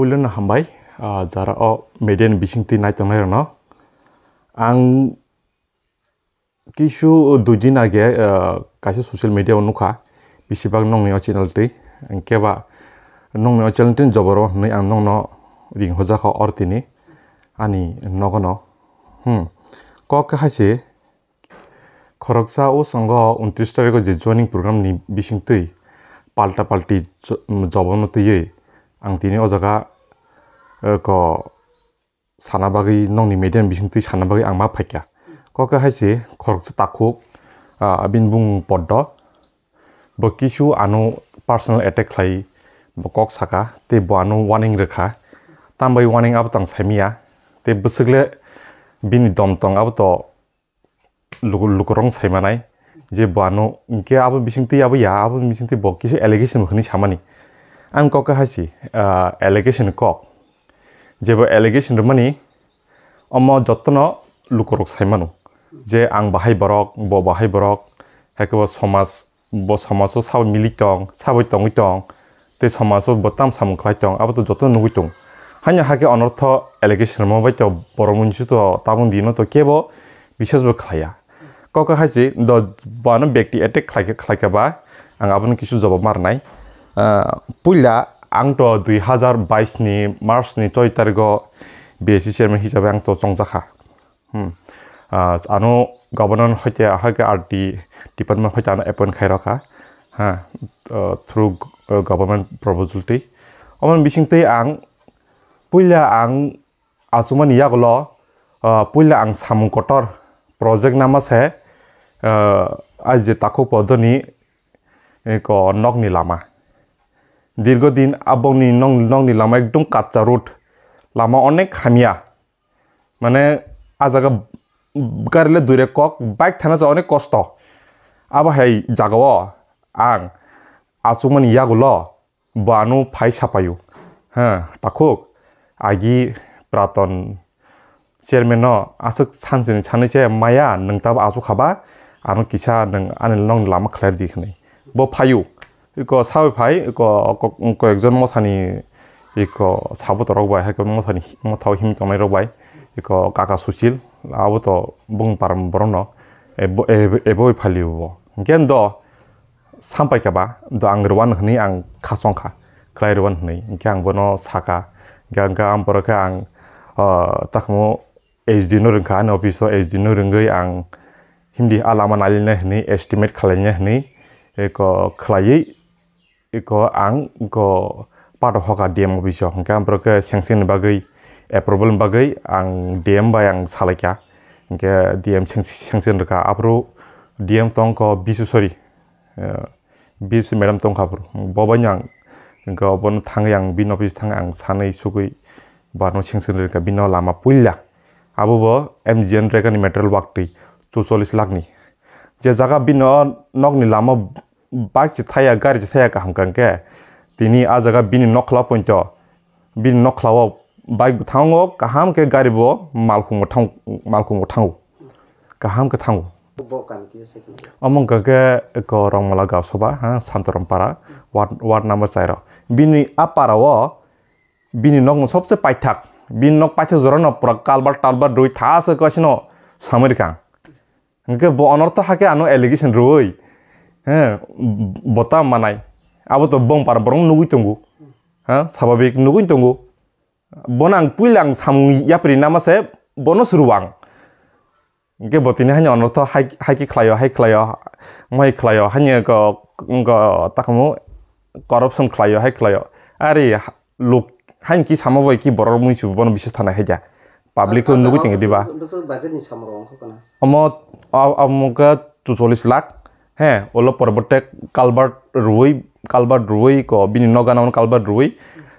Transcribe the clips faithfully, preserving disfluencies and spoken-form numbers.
Puilano hambai, ah, jara o media ni bisingtwi naitongnai rokno. Ang kisu dui din age, ah, kaisa social media o nukha, bisibak nongni o channel twi. Hwnkhe ba nongni o channel twi joboro hwnwi ang nongno ring hojakha or tini ani nogono. Hmm. Kok khe hai se, khoroksa o songo untris tarikh o je joining program ni bisingtwi palta palti jo-, jobon twiwi ang tini o jaga, eh, ko sana bagwi nongni media ni bisingtwi sana bagwi ang ma phaikha. Kok khe hai se khoroksa takhuk, ah, abini bung Poddo. Bo kisu ano personal attack khlai, bo kok saka, tei bo ano warning rwkha. Tambai warning abo tang saimaya, tei bwswk le bini dom tong abo to luku-, lukurok saimanai, je bo ano hwnkhe abo bisingtwi abo ya, abo bisingtwi bo kisu allegation bo hwnwi samani. Ang kok khe hai se, ah, allegation kok. Jebo allegation rwmani, omo jotono lukurok saimano je ang bahai borok, bo bahai borok, hai khe bo somaj, bo somajo sabo milik tong, sabo tongwi tong, tei somajo bo tam samung khlai tong, abo to jotono nugwi tong. Haino hakhe onortho allegation rwma bai to borok munsu to tabuk dino to kebo biswas bo khlaiya. Kok khe hai se, do bono bekti attack khlai khe, khlai khe ba, ang abono kisu jawab ma rwnai. Ah, puila ang to dui hazar bais ni March ni choi tarigo B S C chairman hisabe ang to chongjakha. Hmm. Ah, ano governor hoite, hoite R D department hoite ano appoint khai rokha. Ha, ah, through, ah, government proposal twi. Omo bisingtwi ang, puila ang achukmani yagulo, ah, puila ang samung kotor project nama se, ah, aije takhuk podoni, eh, ko nokni lama. Dirgo din aboni nok-, nokni lama ekdom kacha road. Lama onek hamya. Mane, ah jaga gari le dui rek kok, bike thana se onek kosto. Abo hai jaga o ang achukmani yagulo, bo ano phai sapaio. Ha, takhuk, agi Praton chairman no aswk sanchini sanwi se maya nwng tabo achuk khaba, ano kisa nwng ani nokni lama khlai di hwnwi. Bo phaio, iko sawi phai, iko ko-, koyekjon mothani, iko saboto rok bai, hai khe mothani, mothao himwi tongnai rok bai, iko kaka Suchil, abo to bung param borok no, ebo, ebo, ebo phalio bo. Hwnkhe do, sampai kha ba, do ang rwna hwnwi ang kha song kha, khlai rwna hwnwi. Hwnkhe ang bono saka, hwnkhe, hwnkhe ang borok khe ang, ah, takhumu H D no rwngkha, ani office o H D no rwngwi ang himdi a lama nailina hwnwi estimate khlaina hwnwi, eko khlaiwi, eko ang eko pato hoka D M office o. Hwnkhe ang borok khe sanction ni bagwi, approval ni bagwi ang D M bai ang salaikha. Hwnkhe D M sanction, sanction rwkha, aphuru D M tongkho Bisweswari. Eh, B F C madam tongkha phuru. Bo bai ang, hwnkhe obono thangwi ang bini office thangwi ang sanwi sugwi barno sengsen rwkha bini lama puila. Abo bo M G N Rekha ni material waktwi chuchollis lakh ni. Je jaga bini o nokni lama bike se thaya, gari se thaya kaham kha hwnkhe, tini a jaga bini nokla poito. Bini nokla o bike bo thango, kaham khe gari bo malkhung bo thang-, malkhung bo thango. Kaham khe thango. Bo kam kisa second. Omo hwnkha khe eko Rongmala Gaosoba, ha, Santoram para, ward, ward number char o. Bini a para o, bini nok no sobse paithak. Bini nok paithak jora no pura kalbar talbar rwi tha se kasino samwi rikha. Hwnkhe bo onortho hakhe ano allegation rwui, he, bo ta manai. Abo to bongpar borok nugui tongo. Ha, sababik nugui tongo. Bono ang puila ang samung yapri nama se bono suru ang. Hwnkhe bo tini haino onortho hai, hai khe khlaio, hai khlaio, mohai khlaio, haino ko, ko, takhumu corruption khlaio, hai khlaio. Ari ha-, luk haino ki samo bai ki borok mui su bono bises thana hai ja. Public ko nugui tongo diba? Bwswk budget ni samung rok wngkha kana? Omo, o-, omo khe chuchollis lakh, he, ulo porbote culvert rwui, culvert rwui ko bini nokgana culvert rwui,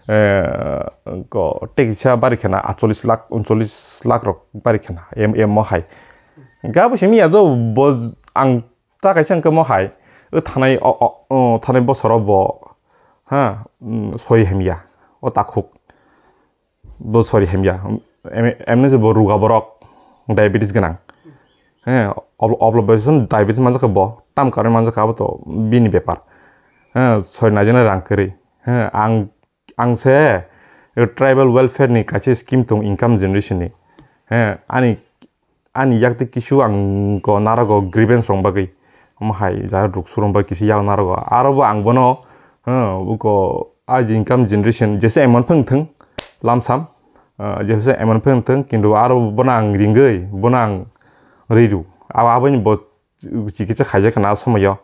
eh, ko tekisa bari khena atchollis lakh, unchollis lakh rok bari khena, em, em mo hai. Hwnkhe abo simi ya do bo ang ta kaisa hwnkhe mo hai, o thanai, o, o, o thanai bosoro bo, ha, mm, sori hamya, o takhuk. Bo sori hamya. Em-, emni se bo ruga borok, diabetes gwnang. He, ob-, oblo bai son diabetes manjak bo, tam karwi manjak abo to bini bepar. He, sori naijana rang kwrwi. He, ang, ang se Tribal welfare ni kaisa scheme tong income generation ni. He, ani, ani yak tei kisu ang ko narogo grievance rong bagwi. Omo hai jara ruk surong bagwi kisi yak narogo. Aro bo ang bono, he, uko aji income generation jesa emon phang thang lamsam, eh, jesa emon phang thang kintu aro bono ang ringwi, bono ang riru. Abo, aboni bo chikitsa khaijak na somoyo.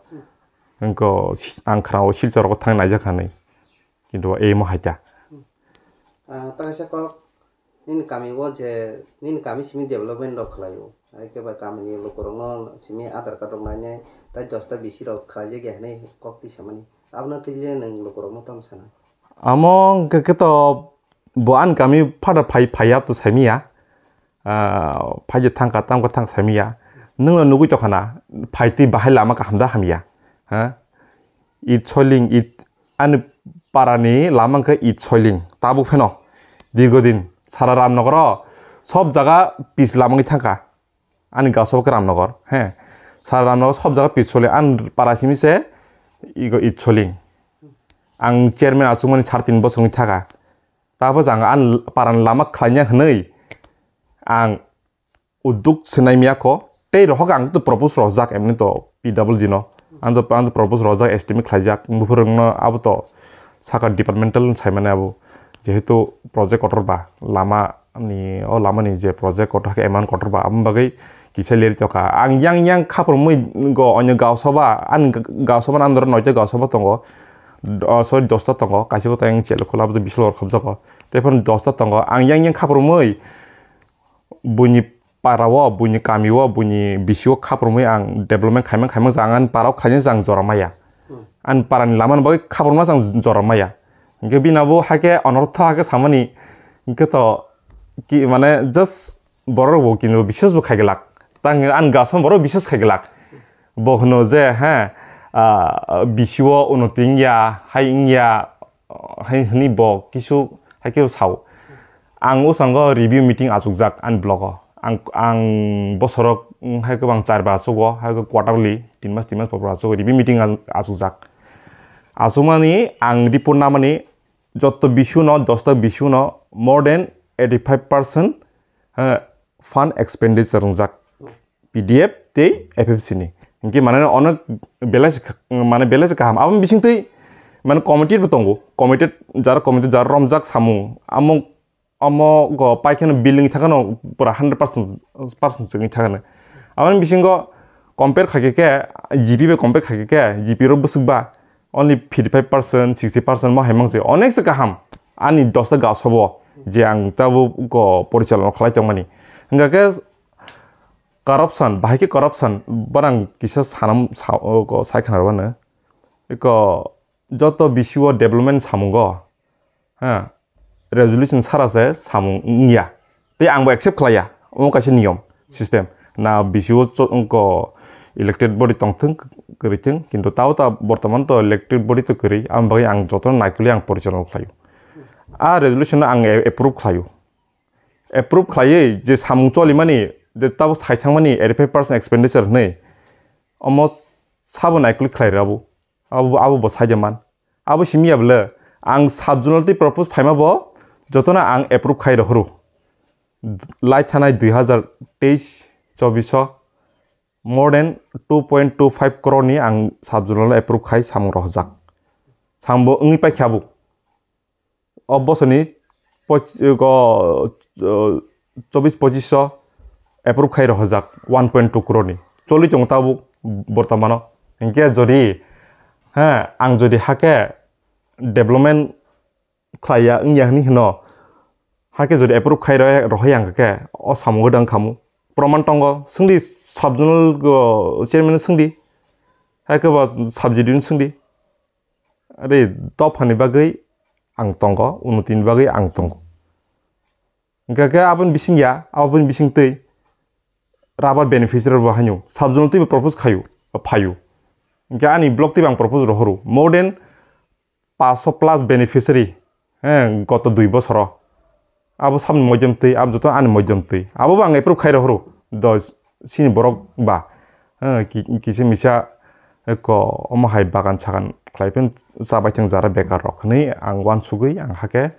Engko si-, ang khna o Silchar o thang naijak khanai. Kintu emo hai ta. Ah, ta kaisa kok, nini kami o je, nini kami simi development rok khlai o. Hai khe ba kami ni luku rok no simi Aadhaar card rok nainai, tai dosta bisi rok khlai jak ya hinui kok twi samani. Abono twi le nwng luku rok no tamo sana? Amo hwnkhe khe to bo ani kami phada phai, phai ya to saimiya. Ah, phai je thangkha, tamo khe thang saimiya. Nwng no nugui tokha na, phai twi bahai lama kaham da hamya. Ha? It soiling, it ani para ni lama khe it soiling. Tabuk pheno. Dirgo din. Sara Ramnagar o sob jaga pis lama wngwi thangkha. Ani gaso khe Ramnagar. He. Sara Ramnagar sob jaga pis soiling. Ani para simi se igo it soiling. Ang chairman achukmani sar tin bosor wngwi thangkha. Tabuk ang ani para ni lama khlaina hinui ang udduk swnai miyakho, tei rohok ang to propose rojak emni to P W D no. Ang to, ang to propose rojak, estimate khlaijak, buphurwng no abo to saka departmental sai mani abo. Jehetu project kotor ba, lama ni, o lama ni je project kotor khe amount kotor ba, aboni bagwi kisa leri tokha. Ang yang yang khaprumwi go onyo gaosoba, ani gaosoba ni under noita gaosoba tongo, o, sorry, dosta tongo, kaisa kota yang chelo khula abo to bish lok khobjago. Tei phano dosta tongo, ang yang yang khaprumwi buini para o, buini kami o, buini bisi o khaprumwi ang development khaimang khaimang jang ani para o khaina jang jora maya. Hmm. Ani para ni lama ni bagwi khaprumna jang jora maya. Hingke bini abo haike onortho haike samani hingke to ki mane just borok bo kini bo bises bo khaiglak. Tang ani gaso borok bises khaiglak. Bo hwno je ha, ah, bisi o unnoti wngya, hai wngya, hai hwnwi bo kisu hai khe sao. Ang o sango review meeting achukjak ani blogo. Ang, ang bosoro, mm, hai kwbang char bar achugo, hai khe quarterly, tin mas, tin mas por por achugo, review meeting a-, achukjak. Achukmani ang report namani jotto bisi no, dosta bisi no more than eighty five percent, eh, fund expenditure wngjak. P D F tei F F C ni. Hingke mane onek belai se kha-, mane belai se kaham. Aboni bisingtwi mane committed bo tongo. Committed, jara committed, jara romjak samung. Amo, amo go paikheno building thangkheno pura hundred percent, percent se wngwi thangkheno. Aboni bisingo compare khaikhe khe, G P bai compare khaikhe khe, G P rok bwswk ba only fifty five percent, sixty percent mo hai mangse. Onek se kaham. Ani dosta gasobo je ang tabuk go porichalona khlai tongmani. Hingkha khe, corruption, bahai khe corruption, borang kisa sanam sa-, o, ko sai khna rwmano. Eko joto bisi o development samungo, ha, resolution sara se samung wngya. Tei ang bo accept khlaiya, omo kaisa niyom, system. Na bisi o cho-, ko elected body tongthwng, kwrwithwng, kintu tao ta bortoman to elected body to kwrwi, aboni bagwi ang jotono naikolwi ang porichalona khlaio. A resolution no ang a-, approve khlaio. Approve khlaiwi je samung cholimani, je tabuk sai thangmani eighty five percent expenditure hwnwi, omo sabo naikolwi khlai rw abo. Abo, abo bo sai de man. Abo simi ya bwle, ang sub zonal twi propose phaima bo jotono ang approve khai rohoro. Lai thanai dui hazar teis chobbish o more than two point two five crore ni ang sub zonal approve khai samung rohorjak. Samung bo wngwi paikha abo. O bosoni poch-, go, o, chobbish pochish o approve khai rohorjak one point two crore ni. Choli tongo tabuk bortomano. Hinkhe jodi, ha, ang jodi hakhe development khlaiya wngya hwnwi hwno, hakhe jodi approve khai rohorya hwnkhe o samung gwdang khamu. Proman tongo, swngdi sub zonal go chairman swngdi, hakhe ba sub G D O swngdi. Ari dophani bagwi ang tongo, unotini bagwi ang tongo. Hingkha khe aboni bising ya, aboni bising twi rubber beneficiary bo haino sub zonal twibo propose khaio, phaio. Hingkhe ani block twibo ang propose rohoro. More than paanch sho plus beneficiary, he, goto dui bosoro. Abo sabni moidom twi, abo joto ani moidom twi. Abobo ang approve khai rohoro. Do sini borok ba, he, ki-, kisa misa, he, ko, omo hai bagan sagan khlai phano chabai thang jara bekar rok hwnwi ang uansugwi ang hakhe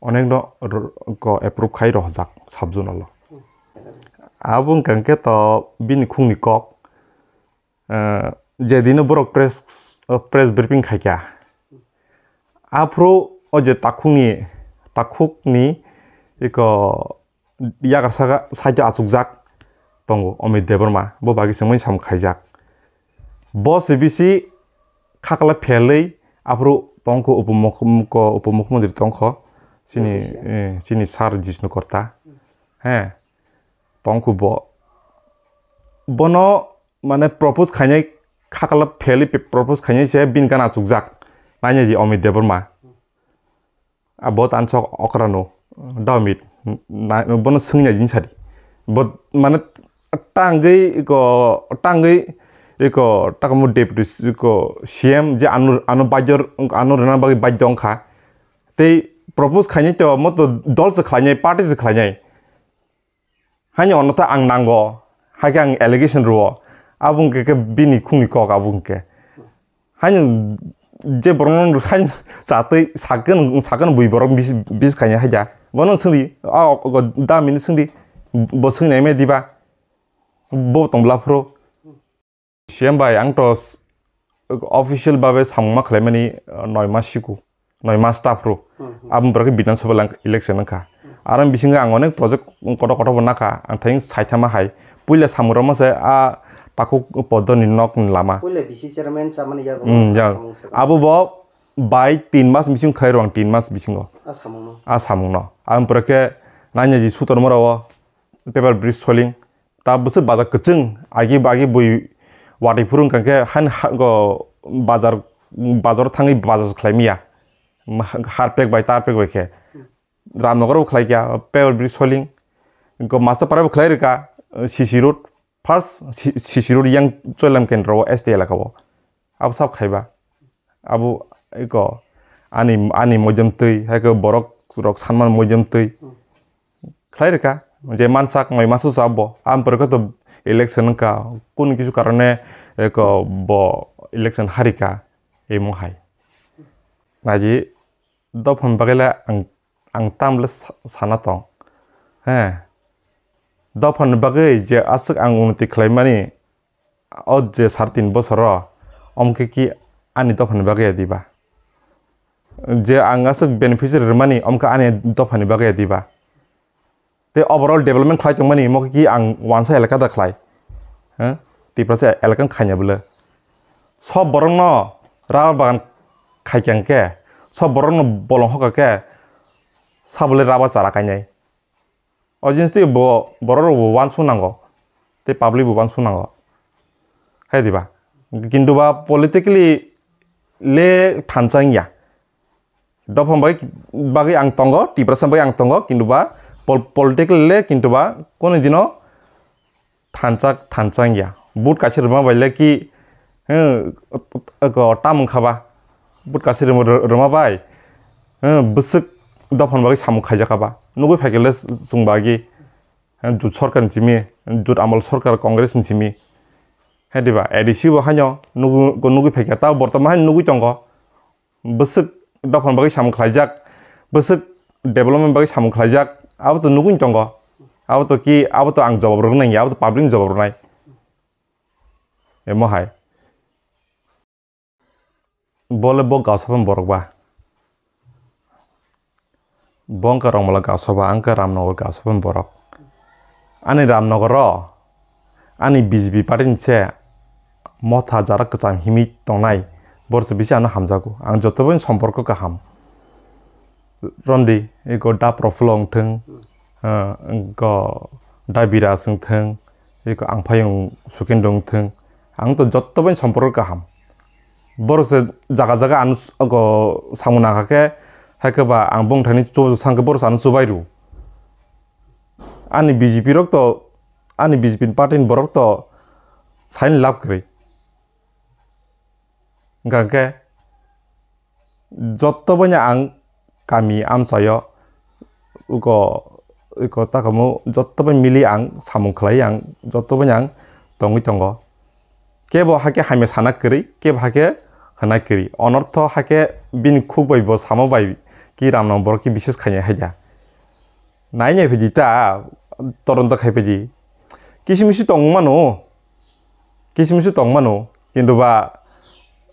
onekno ro-, ko approve khai rohjak sub-zonal o. Abo wngkha khe to bini khungni kok, eh, jedino borok press, press briefing khaikha. Aphuru o je takhukni, takhukni iko yagar saka side o achukjak tongo Amit Debbarma, bo bagwi se mui samung khaijak. Bo se bisi khakla phelwi aphuru tongkho upomukh-, ko upomukhyamantri tongkho chini, Yogi Shyam. Eh, chini sir Jishnu Korta. He, tongkho bo. Bono mane propose khainai khakla phelwi pe-, propose khainai se bini gana achukjak. Nainai di Amit Debbarma. Abo tansok okrano, Daumit, na-, bono swngya jin sadi. Bo, mane, tangwi ko, tangwi ko, takamu deputy s-, ko C M je ano, ano bajor, ano rwna bagwi bajjo wngkha. Tei propose khainai to moto dol se khlainai, party se khlainai. Haino ono ta ang nango, hai khe ang allegation rwo, abo wngkha khe bini khungni kok abo wngkha. Haino je borokno haino chatwi sakgwn, sakgwn bui borok bis, bis khainai haida. Bono swngdi, o, o, damino swngdi, bo swngnaimaya diba? Bo tongla phuru. C M bai, ang to s-, official babe samung ma khlaimani, uh, noi mas siku, noi mas ta phuru. Hmm, hmm. Aboni pore khe Bidhan Sabha lang-, election wngkha. Hmm. Aro bisingo ang onek project kotor kotor bo nakha, ang thayung saithama hai. Puila samung rwma se a takhuk poddo ni nok ni lama. Puila V C chairman chamani yago Hmm, ya. samung se. Abo bo bai tin mas bising khlai rw ang, tin mas bisingo. A samung no. A samung no. Aboni pore khe nanya di sutor mora o paper bridge soling. Ta bwswk bazar kwchwng, agi agi bui watwi phuru wngkha khe han ha-, go bazar, bazar thangwi bazar khlai maya. Ma-, har pek bai, tar pek bai khe. Ramnagar bo khlai kha, paper bridge soling. Go Master Para bo khlai rwkha, C C road, first C-, C C road yang Choilam Kendra o S T elaka o. Abo sab khaiba. Abo eko ani, ani moidom twi, hai khe borok rok sanman moidom twi. Hmm. Khlai rwkha, je mansak noi masu sa bo. Am pore khe to election wngkha, kun kisu karone eko bo election harika, emo hai. Naji dophani bagwi le ang, ang tam le sa-, sana tong. He. Dophani bagwi je aswk ang unnoti khlaimani, o je sar tin bosor o, omo khe ki ani dophani bagwi ya diba? Je ang aswk beneficiary rwmani, omo khe ani dophani bagwi ya diba? Tei overall development khlai tongmani, omo khe ki ang wansa elaka da khlai? Huh? Tiprasa elaka wng khaina bwle. Sob borokno rubber bagan khai khe, sob borokno bolong hoka khe, sabole rubber chara kainai. O jinis twi bo, borok rok bo uansuk nango, tei public bo uansuk nango, hai diba? Kintu ba politically le thansa wngya. Dophani bagwi, bagwi ang tongo, Tiprasa bagwi ang tongo, kintu ba pol-, politically le kintu ba kunu dino thansa, thansa wngya. Vote kaisa rwma bai le ki, eh, ko tam wngkha ba. Vote kaisa rwma, rwma bai, eh, bwswk dophani bagwi samung khaijakha ba. Nugwi phaikhe le chwng bagwi, eh, jut sorkar ni simi, jut amal sorkar Congress ni simi. Hai diba? A D C bo haino nugu-, nugwi phaikha. Ta bortoman haino nugwi tongo. Bwswk dophani bagwi samung khlaijak, bwswk development bagwi samung khlaijak, abo to nugwi tongo. Abo to ki, abo to ang jawab rwna nangya, abo to public ni jawab rwnai. Emo hai. Bo le bo Gausapha ni borok ba? Bo wngkha Rongmala Gausapha, ang khe Ramnagar Gausapha ni borok. Ani Ramnagar o ani B J P party ni se motha jara kwcham himwi tongnai, borok se bisi ano hamjago. Ang joto bai somporko kaham. Rondi, eko Da Profula wngthwng, ah, eko Da Biras wngthwng, eko Angphayung Sukendra wngthwng, ang to joto bai somporko kaham. Borok se jaga jaga ano s-, eko samung nangkha khe, hai khe ba ang bongthani chu-, sangkhe borok se ano chubai rw. Ani B J P rok to, ani B J P ni party ni borok to saini lab kwrwi. Hwnkha khe joto bai no ang kami amchaio uko, uko takamo joto bai mili ang samung khlai, ang joto bai no ang tongwi tongo. Kebo hakhe hamya sana kwrwi, kebo hakhe hwnai kwrwi. Onortho hakhe bini khuk bai bo samo bai Ki ram nang borok ki bises khainai hai da. Nai nai phaidi ta, toronto khai phaidi. Kisi misi tong mano, kisi misi tong mano, kintu ba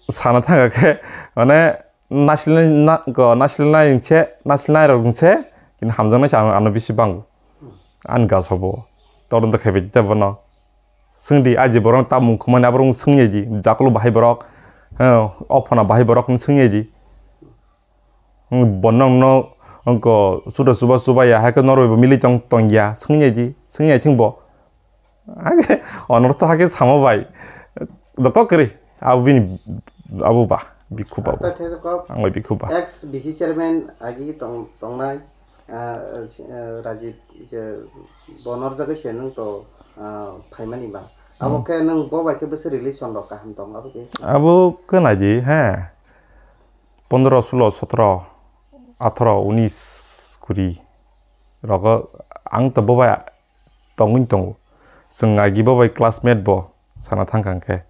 sana thanga khe, mane, nasilnai na-, ko nasilnai se, nasilnai rok se, kintu hamjaknai se ano, ano bisi bango. Ani gaso bo, toronto khai phaidi ta bono. Swngdi, aji borok tamung khumani aborok swngya di, jakulu bahai borok, eh, ophona bahai borok swngya di. Hmm, bo nokno, wngko, suda suba suba ya, hai khe norbai bo milwi tong, tong ya, swngya di, swngya thing bo. Age, onortho hai khe samo bai, do kok kwrwi, abo bini, abo ba, bikhu ba bo. Tei thaijakgo, ang bai bikhu ba. Ex B C chairman agi tong, tongnai, ah, ah, Rajib je bo norjagwi se nwng to, ah, phaimani ba. Abo Hmm. khe nwng bo bai khe bwswk relation rok kaham tong, abo khe se. Abo khe nai di, he. Pondro, sulo, sotro, atharo, unis, kuri rogo ang to bo bai tongwi tongo. Chwng agi bo bai classmate bo sana thang kha hwnkhe.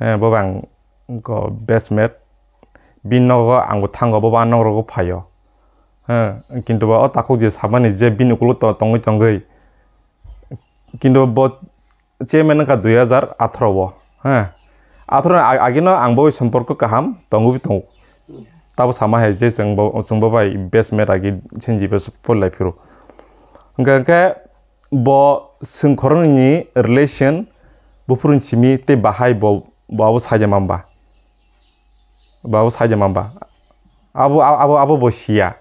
Eh, bo bai ang ko batchmate. Bini nogo ang bo thango, bo bai ang nogo phaio. Eh, kintu ba o takhuk je samani je bini ukulo to-, tongwi tongwi. Kintu bo chairman wngkha dui hazar atharo o, ha. Atharo ni ag-, agino ang bo somporko kaham tongwi tongo. Tabo sama hai je chwng bo, chwng bo bai batchmate agi senji base pol lai phiro. Hwnkha khe bo chwng khoroknwi ni relation buphuru ni simi tei bahai bo, bo abo saida mamba. Bo abo saida mamba. Abo, abo, abo bo siya.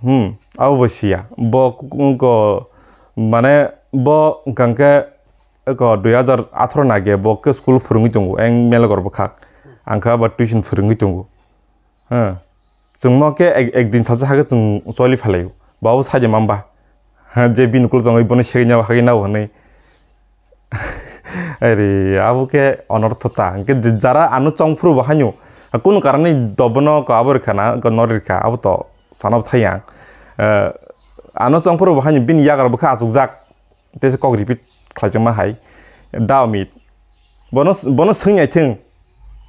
Hmm, abo bo siya. Bo k-, ko, mane, bo hwnkha khe, ko, dui hazar atharo nage bo khe school phwrwngwi tongo, eng Melagor bwkhak. Ang khe abo tuition phwrwngwi tongo. Hmm. Chwngno khe ek, ek din salsa hakhe chwng choli phelaio. Bo abo saida mamba. Ha, je bini ukulok tongwi bono segwi nabo hagwi nabo hwnwi. Ari, abo khe onortho ta. Hwnkhe jara ano chongphuru bo haino, kunu karonwi dobono ko abo rwkha na, ko nori rwkha, abo to sana bo thai ang. Eh, ano chongphuru bo haino bini yagra bo khe achukjak. Tei se kok repeat khlaijakma hai. Dao mit. Bono, bono swngya thung.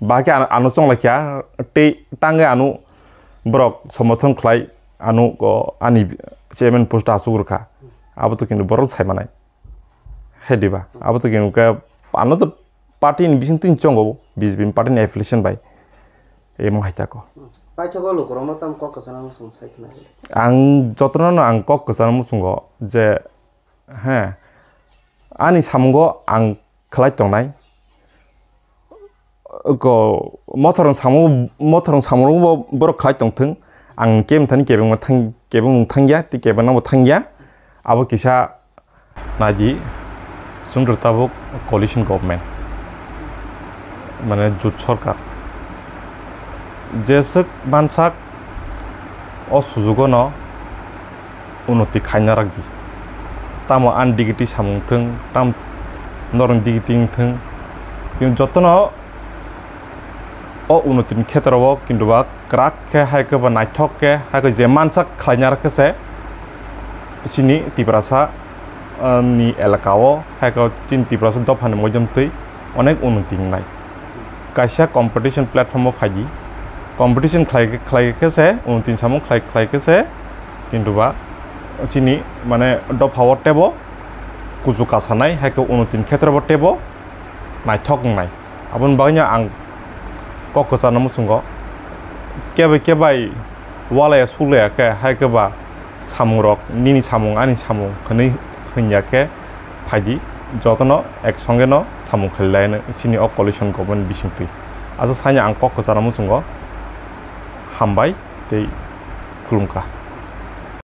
Bahai khe ano, ano chonglaikha. Tei tangwi ano borok somorthon khlai ano ko ani chairman post achuk rwkha. Abo to kintu borok sai manai. Hai diba? Abo to kintu khe ano to party ni bising twi chongo, B J P ni party ni affiliation bai. Emo hai tako. Paithago lukurokno tamo kok kwchangma muchung sai khna. Ang jotono no ang kok kwchangma muchungo je, he, ani samungo ang khlai tongnai. Ko mothorong samung, mothorong samung bo borok khlai tongthung. Ang kebeng thani kebeng thang, kebeng thangya, tei kebeng nangbo thangya. Abo kisa Naidi, chwngno tabuk coalition government, mane jut sorkar, jeswk mansak o sujugo no unoti khaina rwkdi. Tamo ani digiti samung thung, tam norokni digiti wng thung, kintu jotono o unoti ni khetra o kintu ba kwrak khe hai khe ba naithok khe hai khe je mansak khlaina rwkhe se chini Tiprasa, ah, ni elaka o hai khe chini Tiprasa dopha ni moidom twi onek unoti wngnai. Kaisa competition platform o phaidi, competition khlai khe, khlai khe se unoti ni samung khlai, khlai khe se kintu ba chini mane dopha o tebo kuchu kasanai hai khe unoti ni khetra o tebo naithok wngnai. Aboni bagwino ang kok kwcharno muchungo, kebo kebai walaya suklaya khe, hai khe ba samungrok, nini samung, ani samung hwnwi hwnya khe phaidi, jotono ek songeno samung khlai laino chini o coalition government bisingtwi. Aswk saino ang kok kwcharno muchungo, hambai tei khulumkha.